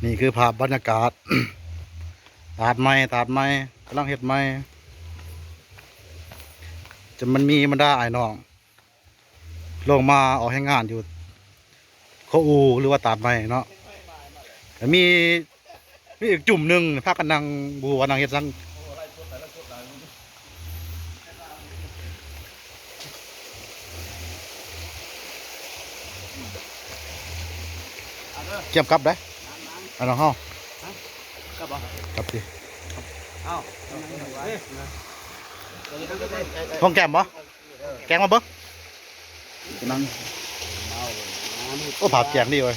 ນີ້ຄືພາບບັນຍາກາດ ຕາດໃໝ່ ຕາດໃໝ່ ກຳລັງເຮັດໃໝ່ ຈະມັນມີບັນດາອ້າຍນ້ອງ ລົງມາອອກແຮງງານຢູ່ໂຄອູ ຫຼືວ່າຕາດໃໝ່ເນາະ ແລ້ວມີ ມີອີກກຸ່ມໜຶ່ງພາກັນນັ່ງ ບໍ່ຮູ້ວ່ານັ່ງເຮັດຫຍັງ ກຽມກັບໄດ໋ ອັນນ້ອງເຮົາ ກັບບໍ່ ກັບຕິ ເອົ້າ ຂອງແກ້ມບໍ່ ແກ້ມມາເບິ່ງ ນັ່ງ ໂອ້ ພາບແຈ້ງດີເວີຍ.